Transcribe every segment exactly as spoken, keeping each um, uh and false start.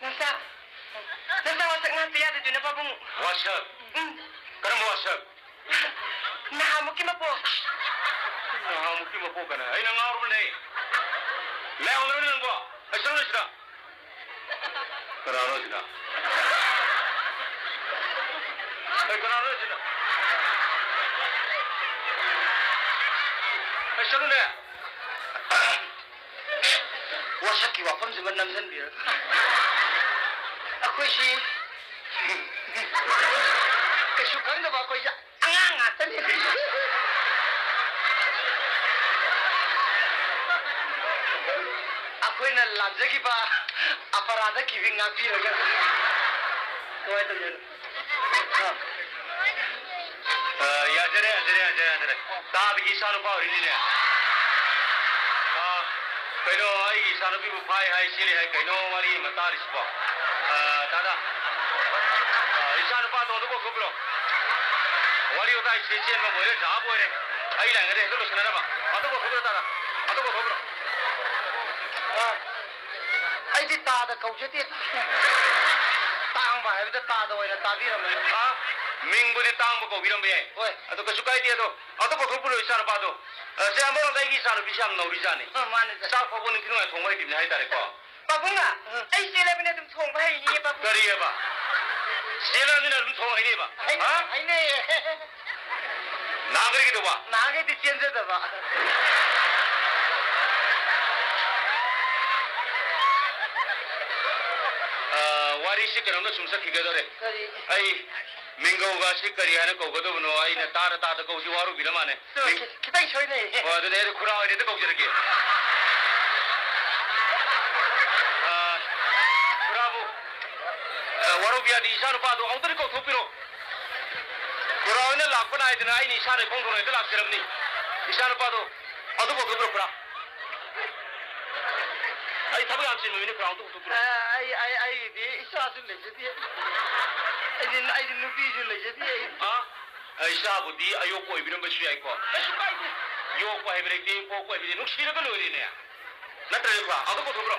ꯅꯆꯥ, ꯅꯆꯥ ꯋꯥꯁꯛ ꯉꯥꯛꯇ ꯌꯥꯗꯗꯨꯅ, ꯄꯥꯕꯨꯡ꯫ ꯋꯥꯁꯛ? ꯎꯝ꯫ ꯀꯔꯝꯕ ꯋꯥꯁꯛ? ꯅꯍꯥꯟꯃꯨꯛꯀꯤ ꯃꯄꯣꯛ꯫ ꯅꯍꯥꯟꯃꯨꯛꯀꯤ ꯃꯄꯣꯛ ꯀꯅꯥ? ꯑꯩꯅ ꯉꯥꯎꯔꯕꯅꯦ꯫ ꯂꯥꯏ ꯍꯧꯅꯔꯕꯅꯦ ꯅꯪꯕꯣ? ꯑꯩ ꯆꯪꯉꯣ ꯁꯤꯗ꯫ ꯀꯅꯥꯅꯣ ꯁꯤꯅ? ꯑꯩ ꯀꯅꯥꯅꯣ ꯁꯤꯅ? ꯑꯩ ꯆꯪꯉꯨꯅꯦ꯫ ꯋꯥꯁꯛꯀꯤ ꯋꯥꯐꯝꯁꯤꯃ ꯅꯝꯁꯤꯟꯕꯤꯔꯒ꯫ ꯑꯩꯈꯣꯏꯁꯤ ꯀꯩꯁꯨ ꯈꯪꯗꯕ ꯑꯩꯈꯣꯏꯁꯦ ꯑꯉꯥꯡ ꯉꯥꯛꯇꯅꯤ꯫ ꯑꯩꯈꯣꯏꯅ ꯂꯥꯟꯖꯈꯤꯕ ꯑꯄꯔꯥꯙ ꯀꯤꯕꯤ ꯉꯥꯛꯄꯤꯔꯒ꯫ ꯀꯃꯥꯏꯅ ꯇꯧꯗꯣꯏꯅꯣ? ꯑꯥ꯫ ꯑ, ꯌꯥꯖꯔꯦ, ꯌꯥꯖꯔꯦ, ꯌꯥꯖꯔꯦ, ꯌꯥꯖꯔꯦ꯫ ꯇꯥꯕꯒꯤ ꯏꯆꯥꯅꯨꯄꯥ ꯑꯣꯏꯔꯤꯅꯤꯅꯦ꯫ ꯑ, ꯀꯩꯅꯣ, ꯑꯩꯒꯤ ꯏꯆꯥꯅꯨꯄꯤꯕꯨ ꯐꯥꯏ ꯍꯥꯏ, ꯆꯦꯜꯂꯤ ꯍꯥꯏ, ꯀꯩꯅꯣ ꯋꯥꯔꯤ ꯑꯃ ꯇꯥꯔꯤꯁꯤꯕꯣ? ꯑ, ꯇꯥꯗ꯫ ꯑ, ꯏꯆꯥꯅꯨꯄꯥꯗꯣ ꯑꯝꯇ ꯀꯧꯊꯣꯛꯄꯤꯔꯣ꯫ ꯋꯥꯔꯤ ꯋꯥꯇꯥꯏꯁꯤ ꯆꯦꯟꯕ ꯑꯣꯏꯔꯦ, ꯖꯥꯕ ꯑꯣꯏꯔꯦ꯫ ꯑꯩ ꯂꯥꯏꯟꯒꯗꯤ ꯍꯦꯛꯇ ꯂꯣꯏꯁꯤꯟꯅꯅꯕ꯫ ꯑꯝꯇ ꯀꯧꯊꯣꯛꯄꯤꯔꯣ, ꯇꯥꯗ꯫ ꯑꯝꯇ ꯀꯧꯊꯣꯛꯄꯤꯔꯣ꯫ ꯑ, ꯑꯩꯗꯤ ꯇꯥꯗ ꯀꯧꯖꯗꯦ꯫ ꯇꯥꯡꯕ ꯍꯥꯏꯕꯗ ꯇꯥꯗ ꯑꯣꯏꯅ ꯇꯥꯕꯤꯔꯝꯃꯦ꯫ ꯑ, ꯃꯤꯡꯕꯨꯗꯤ ꯇꯥꯡꯕ ꯀꯧꯕꯤꯔꯝꯕ ꯌꯥꯏ꯫ ꯍꯣꯏ꯫ ꯑꯗꯨ ꯀꯩꯁꯨ ꯀꯥꯏꯗꯦ꯫ ꯑꯗꯣ ꯑꯝꯇ ꯀꯧꯊꯣꯛꯄꯤꯔꯣ ꯏꯆꯥꯅꯨꯄꯥꯗꯣ꯫ ꯑ, ꯁꯦ, ꯑꯃꯔꯣꯝꯗ ꯑꯩꯒꯤ ꯏꯆꯥꯅꯨꯄꯤꯁꯦ ꯌꯥꯝ ꯅꯧꯔꯤꯖꯥꯠꯅꯤ꯫ ꯑ, ꯃꯥꯅꯦ, ꯁꯥꯔ꯫ ꯆꯥꯛ ꯐꯥꯎꯕ ꯅꯤꯡꯊꯤ ꯅꯨꯡꯉꯥꯏ ꯊꯣꯡꯕ ꯍꯩꯇ꯭ꯔꯤꯕꯅꯦ ꯍꯥꯏꯇꯥꯔꯦꯀꯣ꯫ ꯄꯥꯕꯨꯡꯅ, ꯎꯝ꯫ ꯑꯩ ꯆꯦꯜꯂꯕꯅꯤꯅ ꯑꯗꯨꯝ ꯊꯣꯡꯕ ꯍꯩꯅꯤꯌꯦ, ꯄꯥꯕꯨꯡ꯫ ꯀꯔꯤꯑꯕ? ꯆꯦꯜꯂꯕꯅꯤꯅ ꯑꯗꯨꯝ ꯊꯣꯡ ꯍꯩꯅꯤꯕ? ꯍꯩ-, ꯍꯥ? ꯍꯩꯅꯩꯌꯦ꯫ ꯅꯍꯥꯟꯈꯩꯗꯤ ꯀꯩꯗꯧꯕ? ꯅꯍꯥꯟꯈꯩꯗꯤ ꯆꯦꯟꯖꯗꯕ꯫ ꯑ, ꯋꯥꯔꯤꯁꯤ ꯀꯩꯅꯣꯝꯗ ꯁꯨꯝ ꯆꯠꯈꯤꯒꯗꯧꯔꯦ꯫ ꯀꯔꯤ? ꯑꯩ ꯃꯤꯡꯒꯧꯒꯁꯤ ꯀꯔꯤ ꯍꯥꯏꯅ ꯀꯧꯒꯗꯕꯅꯣ ꯑꯩꯅ ꯇꯥꯗ ꯇꯥꯗ ꯀꯧꯕꯁꯤ ꯋꯥꯔꯨꯕꯤꯔ ꯃꯥꯅꯦ꯫ ꯇꯨ, ꯃꯤꯡ- ꯈꯤ-, ꯈꯤꯇꯪ ꯁꯣꯏꯅꯩ꯫ ꯍꯣꯏ, ꯑꯗꯨꯗꯤ ꯑꯩ ꯈꯨꯔꯥ ꯑꯣꯏꯅ ꯍꯦꯛꯇ ꯀꯧꯖꯔꯒꯦ꯫ ꯑ, ꯈꯨꯔꯥꯕꯨ, ꯑ, ꯋꯥꯔꯧꯕꯤ ꯌꯥꯗꯦ, ꯏꯆꯥꯅꯨꯄꯥꯗꯣ ꯑꯃꯨꯛꯇꯗꯤ ꯀꯧꯊꯣꯛꯄꯤꯔꯣ꯫ ꯈꯨꯔꯥ ꯍꯣꯏꯅ ꯂꯥꯛꯄ ꯅꯥꯏꯗꯅ ꯑꯩꯅ ꯏꯁꯥꯅ ꯏꯈꯣꯡ ꯊꯣꯡꯅ ꯍꯦꯛꯇ ꯂꯥꯛꯆꯔꯕꯅꯤ꯫ ꯏꯆꯥꯅꯨꯄꯥꯗꯣ ꯑꯗꯨ ꯀꯧꯊꯣꯛꯄꯤꯔꯣ, ꯈꯨꯔꯥ꯫ ꯑꯩ ꯊꯕꯛ ꯌꯥꯝ ꯆꯤꯟꯕ ꯃꯤꯅꯤ, ꯈꯨꯔꯥ, ꯑꯃꯨꯛꯇ ꯀꯧꯊꯣꯛꯄꯤꯔꯣ꯫ ꯑ, ꯑꯩ, ꯑꯩ, ꯑꯩꯒꯤꯗꯤ ꯏꯆꯥꯁꯨ ꯂꯩꯖꯗꯦ꯫ ꯑꯩꯗꯤ, ꯑꯩꯗꯤ ꯅꯨꯄꯤꯁꯨ ꯂꯩꯖꯗꯦ꯫ ꯑꯩ ꯑ? ꯑ, ꯏꯆꯥꯕꯨꯗꯤ ꯑꯌꯣꯛꯄ ꯑꯣꯏꯕꯤꯔꯝꯕꯁꯨ ꯌꯥꯏꯀꯣ꯫ ꯀꯩꯁꯨ ꯀꯥꯏꯗꯦ꯫ ꯌꯣꯛꯄ ꯍꯥꯏꯕ ꯂꯩꯇꯦ, ꯄꯣꯛꯄ ꯍꯥꯏꯕꯗꯤ ꯅꯨꯡꯁꯤꯔꯒ ꯂꯣꯏꯔꯦꯅꯦ꯫ ꯅꯠꯇ꯭ꯔꯅꯦ, ꯈꯨꯔꯥ? ꯑꯃꯨꯛꯇ ꯀꯧꯊꯣꯛꯄꯤꯔꯣ꯫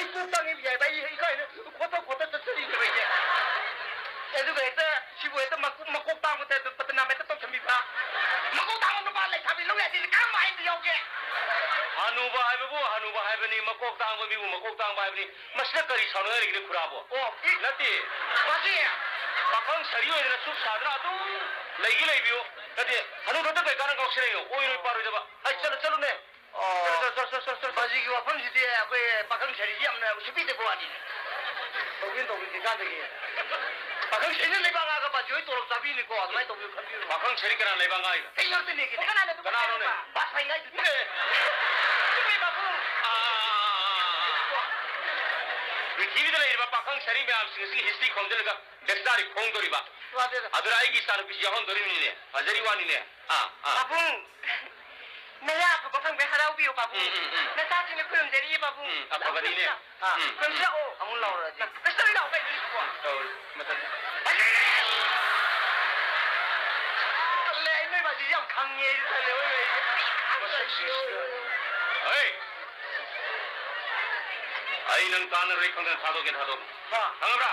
ꯑꯩ ꯀꯣꯛ ꯇꯥꯡꯉꯤꯕ ꯌꯥꯏꯕ, ꯑꯩ ꯏꯀꯥꯏꯅ ꯈꯣꯠꯇꯣꯛ ꯈꯣꯠꯇꯣꯛ ꯆꯠꯆꯔꯤꯅꯦꯕ ꯑꯩꯁꯦ꯫ ꯑꯗꯨꯒ ꯍꯦꯛꯇ ꯁꯤꯕꯨ ꯍꯦꯛꯇ ꯃꯀꯣꯛ, ꯃꯀꯣꯛ ꯇꯥꯡꯕ ꯇꯥꯏꯞꯇ ꯄꯇꯅꯥꯝ ꯍꯦꯛꯇ ꯇꯧꯁꯟꯕꯤꯕ꯫ ꯃꯀꯣꯛ ꯇꯥꯡꯕ ꯅꯨꯄꯥ ꯂꯩꯁꯥꯕꯤ ꯂꯧ ꯌꯥꯗꯦꯁꯦ ꯀꯔꯝꯕ ꯑꯥꯏꯟꯗ ꯌꯥꯎꯒꯦ? ꯍꯅꯨꯕ ꯍꯥꯏꯕꯕꯨ ꯍꯅꯨꯕ ꯍꯥꯏꯕꯅꯤ, ꯃꯀꯣꯛ ꯇꯥꯡꯕ ꯃꯤꯕꯨ ꯃꯀꯣꯛ ꯇꯥꯡꯕ ꯍꯥꯏꯕꯅꯤ꯫ ꯃꯁꯤꯗ ꯀꯔꯤ ꯁꯥꯎꯅꯤꯡꯉꯥꯏ ꯂꯩꯒꯦ, ꯈꯨꯔꯥꯕꯣ? ꯑꯣ, ꯏ-, ꯅꯠꯇꯦ꯫ ꯃꯁꯤ ꯄꯥꯈꯪ ꯁꯥꯔꯤ ꯑꯣꯏꯗꯅ ꯆꯨꯞ ꯁꯥꯗꯅ ꯑꯗꯨꯝ ꯂꯩꯒꯤ ꯂꯩꯕꯤꯌꯨ꯫ ꯅꯠꯇꯦ, ꯍꯅꯨꯊꯪꯗ ꯀꯩ ꯀꯥꯟꯅ ꯉꯥꯎꯁꯤꯟꯅꯩꯅꯣ? ꯑꯣꯏꯔꯣꯏ ꯄꯥꯔꯣꯏꯗꯕ꯫ ꯍꯥꯏ, ꯆꯠꯂꯨ, ꯆꯠꯂꯨꯅꯦ꯫ ꯑꯣ, ꯆꯠꯂꯨ, ꯆꯠꯂꯨ, ꯆꯠꯂꯨ, ꯆꯠꯂꯨ, ꯆꯠꯂꯨ꯫ ꯃꯁꯤꯒꯤ ꯋꯥꯐꯝꯁꯤꯗꯤ ꯑꯩꯈꯣꯏ ꯄꯥꯈꯪ ꯁꯥꯔꯤꯁꯤ ꯌꯥꯝꯅ ꯎꯁꯤꯠꯄꯤꯗꯕ ꯋꯥꯅꯤꯅꯦ꯫ ꯇꯧꯕꯤꯅ ꯇꯧꯕꯤꯗ꯭ꯔꯤꯀꯥꯟꯗꯒꯤ꯫ ꯄꯥꯈꯪ ꯁꯥꯔꯤꯅ ꯂꯩꯕꯥꯛ ꯉꯥꯛꯑꯒ ꯕꯥꯖꯤ ꯍꯣꯏ ꯇꯣꯂꯣꯞ ꯆꯥꯕꯤꯅꯤꯀꯣ, ꯑꯗꯨꯃꯥꯏꯅ ꯇꯧꯕꯤꯌꯨ ꯈꯟꯕꯤꯌꯨ꯫ ꯄꯥꯈꯪ ꯁꯥꯔꯤ ꯀꯅꯥ ꯂꯩꯕꯥꯛ ꯉꯥꯛꯏꯕ? ꯑꯩ ꯉꯥꯛꯇꯅꯦ ꯀꯩꯅꯣ꯫ ꯀꯅꯥꯅꯣ ꯑꯗꯨ ꯀꯅꯥꯅꯣꯅꯦ? ꯀꯅꯥꯅꯣ? ꯕꯥꯁ ꯐꯥꯏꯟ ꯍꯥꯏꯗꯨꯗꯤ꯫ ꯑꯦ꯫ ꯆꯨꯝꯃꯦ, ꯕꯥꯕꯨ꯫ ꯑꯥ, ꯑꯥ, ꯑꯥ, ꯑꯥ, ꯑꯥ꯫ ꯄ꯭ꯔꯤꯊꯤꯕꯤꯗ ꯂꯩꯔꯤꯕ ꯄꯥꯈꯪ ꯁꯥꯔꯤ ꯃꯌꯥꯝꯁꯤꯡ ꯑꯁꯤꯒꯤ ꯍꯤꯁꯇ꯭ꯔꯤ ꯈꯣꯝꯖꯤꯜꯂꯒ ꯗꯤꯛꯁꯅꯥꯔꯤ ꯈꯣꯡꯗꯣꯔꯤꯕ꯫ ꯋꯥꯗꯦꯗ꯫ ꯑꯗꯨꯗ ꯑꯩꯒꯤ ꯏꯆꯥꯅꯨꯄꯤꯁꯤ ꯌꯥꯎꯍꯟꯗꯣꯔꯤꯕꯅꯤꯅꯦ꯫ ꯐꯖꯔꯤ ꯋꯥꯅꯤꯅꯦ꯫ ꯑꯥ, ꯑꯥ꯫ ꯄꯥꯕꯨꯡ, ꯅꯌꯥ ꯑꯐꯕ ꯐꯪꯕꯩ ꯍꯔꯥꯎꯕꯤꯌꯨ, ꯄꯥꯕꯨꯡ꯫ ꯎꯝ, ꯎꯝ, ꯎꯝ꯫ ꯅꯆꯥꯁꯤꯡꯅ ꯈꯨꯔꯨꯝꯖꯔꯤꯌꯦ, ꯄꯥꯕꯨꯡ꯫ ꯎꯝ, ꯑꯐꯕꯅꯤꯅꯦ꯫ ꯑꯥ, ꯎꯝ, ꯈꯨꯔꯨꯝꯖꯔꯛꯑꯣ꯫ ꯑꯃꯨꯛ ꯂꯥꯎꯔꯗꯤ꯫ ꯀꯩꯁꯨ ꯇꯧꯔꯣꯏ, ꯂꯥꯎ ꯀꯩꯅꯣ, ꯏꯕꯨꯡꯉꯣ꯫ ꯇꯧꯔꯤ, ꯃꯊꯛ꯫ ꯇꯜꯂꯦ, ꯑꯩ ꯅꯣꯏ ꯃꯥꯁꯤ ꯌꯥꯝ ꯈꯪꯉꯦ, ꯑꯩꯗꯤ ꯇꯜꯂꯦ, ꯑꯣꯏ, ꯑꯣꯏ꯫ ꯍꯩ! ꯑꯩ ꯅꯪ ꯀꯥꯟꯅꯔꯣꯏ ꯈꯪꯗꯅ ꯊꯥꯗꯣꯛꯀꯦ, ꯊꯥꯗꯣꯛꯀꯦ꯫ ꯍꯥ? ꯈꯪꯉꯕ꯭ꯔꯥ?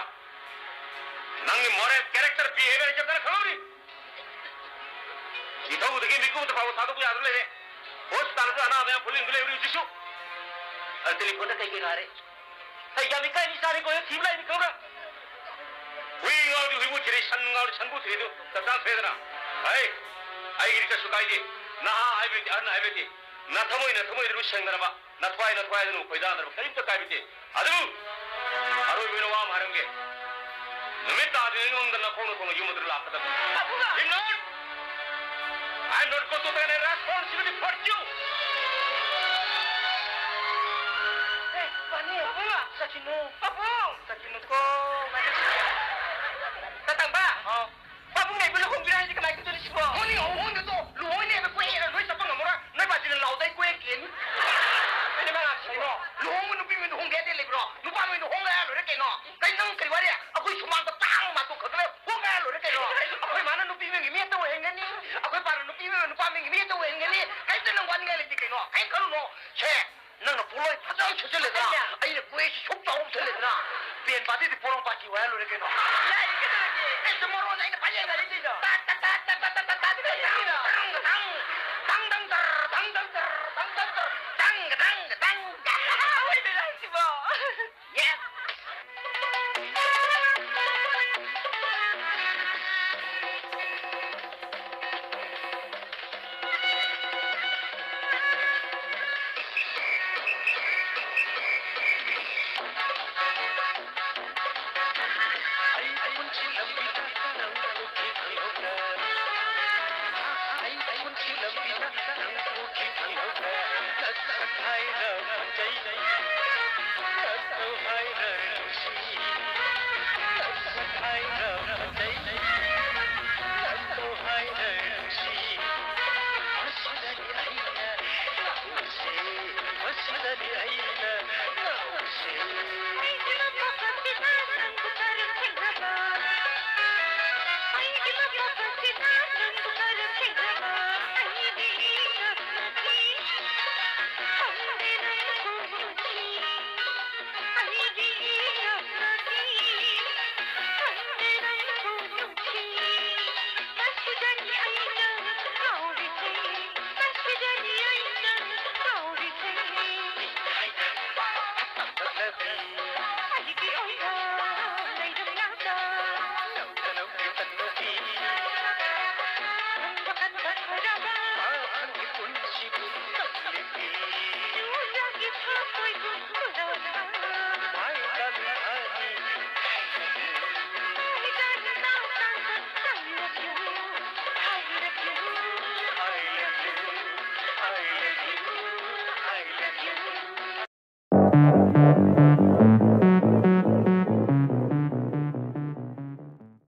ꯅꯪꯒꯤ moral character, behavior ꯆꯞ ꯆꯥꯅ ꯈꯪꯍꯧꯔꯤ꯫ ꯏꯊꯧꯗꯒꯤ ꯃꯤꯀꯨꯞꯇ ꯐꯥꯎꯕ ꯊꯥꯗꯣꯛꯄ ꯌꯥꯗꯅ ꯂꯩꯔꯦ꯫ ꯍꯣꯁꯄꯤꯇꯥꯜꯗ ꯑꯅꯥꯕ ꯌꯥꯝ ꯄꯨꯛꯅꯤꯡꯗ ꯂꯩꯍꯧꯔꯤ ꯍꯧꯖꯤꯛꯁꯨ꯫ ꯑ, ꯇꯦꯂꯤꯐꯣꯟꯗ ꯀꯩ ꯀꯩꯅꯣ ꯍꯥꯏꯔꯦ? ꯑꯩ ꯌꯥꯝ ꯏꯀꯥꯏ, ꯃꯤ ꯆꯥꯔꯦ ꯀꯣꯏꯔ ꯊꯤꯕ ꯂꯥꯛꯏꯅꯤ ꯈꯪꯕ꯭ꯔꯥ? ꯍꯨꯏ ꯉꯥꯎꯔꯗꯤ ꯍꯨꯏꯕꯨ ꯊꯤꯔꯦ, ꯁꯟ ꯉꯥꯎꯔꯗꯤ ꯁꯟꯕꯨ ꯊꯤꯔꯦ ꯑꯗꯨ ꯆꯞ ꯆꯥꯅ ꯐꯩꯗꯅ꯫ ꯍꯩ, ꯑꯩꯒꯤꯗꯤ ꯀꯩꯁꯨ ꯀꯥꯏꯗꯦ꯫ ꯅꯍꯥ ꯍꯥꯏꯕ ꯂꯩꯇꯦ, ꯑꯍꯟ ꯍꯥꯏꯕ ꯂꯩꯇꯦ꯫ ꯅꯊꯃꯣꯏ, ꯅꯊꯃꯣꯏꯗ ꯂꯣꯏ ꯁꯦꯡꯅꯔꯕ, ꯅꯊ꯭ꯋꯥꯏ, ꯅꯊ꯭ꯋꯥꯏꯗ ꯂꯣꯏ ꯈꯣꯏꯗꯥꯅꯔꯕ, ꯀꯔꯤꯝꯇ ꯀꯥꯏꯕ ꯂꯩꯇꯦ꯫ ꯑꯗꯨꯕꯨ ꯑꯔꯣꯏꯕ ꯑꯣꯏꯅ ꯋꯥ ꯑꯃ ꯍꯥꯏꯔꯝꯒꯦ꯫ ꯅꯨꯃꯤꯠ ꯇꯥꯗ꯭ꯔꯤꯉꯩ ꯃꯅꯨꯡꯗ ꯅꯈꯣꯡ ꯅꯈꯣꯡꯅ ꯌꯨꯝ ꯑꯗꯨꯗ ꯂꯥꯛꯀꯗꯕꯅꯤ꯫ ꯄꯥꯕꯨꯡ! If not, I am not going to take any responsibility for you. ꯑꯦ, ꯄꯥꯕꯨꯡ! ꯄꯥꯕꯨꯡ! ꯆꯠꯈꯤꯅꯨ꯫ ꯄꯥꯕꯨꯡ! ꯆꯠꯈꯤꯅꯨꯀꯣ꯫ ꯇꯇꯪꯕ! ꯍꯥꯎ꯫ ꯄꯥꯕꯨꯡ ꯂꯩꯕ ꯂꯨꯍꯣꯡꯗꯣꯏꯔꯥ ꯍꯥꯏꯁꯦ ꯀꯃꯥꯏꯅ ꯇꯧꯗꯣꯏꯅꯣ ꯁꯤꯕꯣ? ꯍꯣꯏꯅꯦ, ꯍꯣꯡꯗꯣꯏꯗꯣ ꯂꯨꯍꯣꯡꯅꯦꯕ ꯀꯣꯏ ꯍꯦꯛ ꯂꯣꯏ ꯆꯠꯄ ꯉꯝꯃꯔꯣꯏ꯫ ꯅꯣꯏ ꯕꯥꯖꯤꯅ ꯂꯥꯎꯗꯥꯏ ꯀꯣꯏ ꯍꯦꯛ ꯀꯦꯅꯤ꯫ ꯑꯩꯅ ꯃꯥ ꯉꯥꯡꯁꯤ ꯀꯩꯅꯣ? ꯂꯨꯍꯣꯡꯕ ꯅꯨꯄꯤ ꯃꯌꯨꯝꯗ ꯍꯣꯡꯒꯦ ꯍꯥꯏꯗꯤ ꯂꯩꯕ꯭ꯔꯣ? ꯅꯨꯄꯥ ꯃꯌꯨꯝꯗ ꯍꯣꯡ ꯂꯥꯛꯑ ꯂꯣꯏꯔꯦ ꯀꯩꯅꯣ? ꯀꯩ ꯅꯪ ꯀꯔꯤ ꯋꯥꯔꯤ? ꯑꯩꯈꯣꯏ ꯁꯨꯃꯥꯡꯗ ꯇꯥꯡ ꯃꯥꯊꯣꯛ ꯈꯛꯇ ꯂꯩ꯫ ꯍꯣꯡ ꯂꯥꯛꯑ ꯂꯣꯏꯔꯦ ꯀꯩꯅꯣ? ꯑꯩꯈꯣꯏ ꯃꯥꯅ ꯅꯨꯄꯤ ꯃꯌꯨꯝꯒꯤ ꯃꯤ ꯑꯇ ꯑꯣꯏꯍꯟꯒꯅꯤ꯫ ꯑꯩꯈꯣꯏ ꯄꯥꯅ ꯅꯨꯄꯤ ꯃꯌꯨꯝ ꯅꯨꯄꯥ ꯃꯌꯨꯝꯒꯤ ꯃꯤ ꯑꯇ ꯑꯣꯏꯍꯟꯒꯅꯤ꯫ ꯀꯩꯝꯇ ꯅꯪ ꯋꯥꯅꯤꯡꯉꯥꯏ ꯂꯩꯇꯦ ꯀꯩꯅꯣ? ꯀꯩꯝ ꯈꯜꯂꯨꯅꯣ꯫ ꯁꯦ꯫ ꯅꯪꯅ ꯄꯣꯂꯣꯏ ꯐꯖꯅ ꯁꯦꯠꯆꯜꯂꯦꯗꯅ, ꯑꯩꯅ ꯀꯣꯏꯁꯤ ꯁꯨꯛ ꯆꯥꯎꯕ ꯁꯦꯠꯂꯦꯗꯅ, ꯄꯦꯟ ꯄꯥꯔꯇꯤꯗꯤ ꯄꯣꯔꯣꯝ ꯄꯥꯔꯇꯤ ꯑꯣꯏꯔ ꯂꯣꯏꯔꯦ ꯀꯩꯅꯣ꯫ ꯌꯥꯏꯌꯦ, ꯀꯩꯗꯧꯔꯒꯦ? ꯑꯩꯁꯨ ꯃꯔꯣꯟ ꯑꯩꯅ ꯐꯖꯅ ꯀꯔꯤ ꯇꯧꯔꯤꯅꯣ? ꯇꯥ, ꯇꯥ, ꯇꯥ, ꯇꯥ, ꯇꯥ, ꯇꯥ, ꯇꯥ, ꯇꯥ, ꯀꯔꯤꯅꯣ? ꯇꯪ, ꯇꯪ, ꯇꯪ, ꯇꯪ, ꯇꯔ, ꯇꯪ, ꯇꯪ, ꯇꯔ, ꯇꯪ, ꯇꯪ, ꯇꯔ, ꯇꯪ, ꯇꯪ, ꯇꯪ꯫ ꯍꯣꯏꯅꯦ ꯍꯥꯏꯁꯤꯕꯣ꯫ Yes꯫